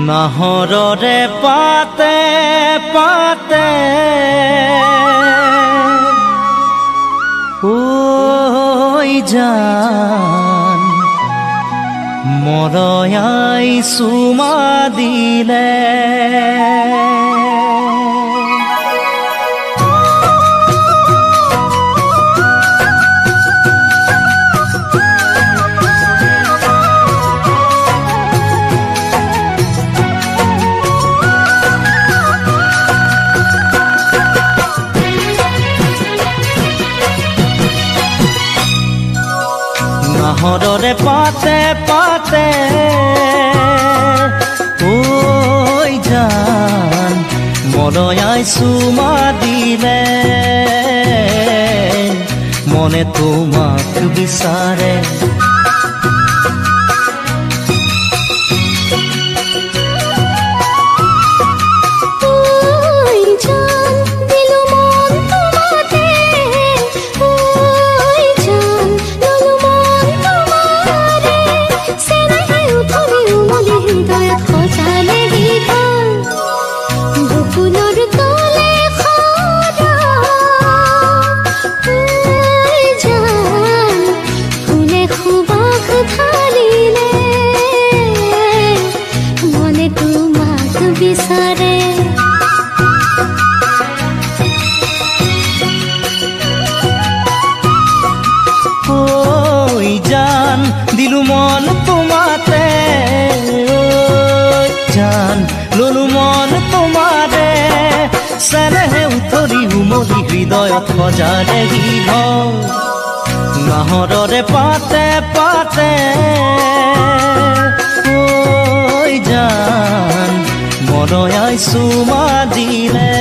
নাহৰৰে পাতে পাতে ঐ জান মৰয়াই চুমা দিলে। নাহৰৰে পাতে পাতে ঐ জান মৰয়াই চুমা দিলে। মনে তোমাক বিচাৰে বিচাৰে। ঐ জান দিলো মন তোমাতে, ঐ জান ললো মন তোমাৰে। চেনেহে উঠৰি উমলি হৃদয়ত সজালে ঘৰ। নাহৰৰে পাতে পাতে ঐ জান মৰয়াই চুমা দিলে।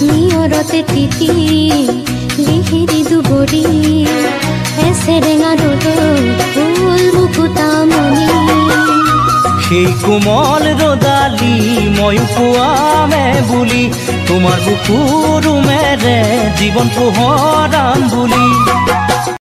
নিয়ৰতে তিতি লিহিৰি দুবৰি এচেৰেঙা ৰ'দত ফুল মুকুতামণি। সেই কোমল ৰ'দালি ময়ো পোৱামে বুলি, তোমাৰ বুকুৰ উমেৰে জীৱন পোহৰাম বুলি।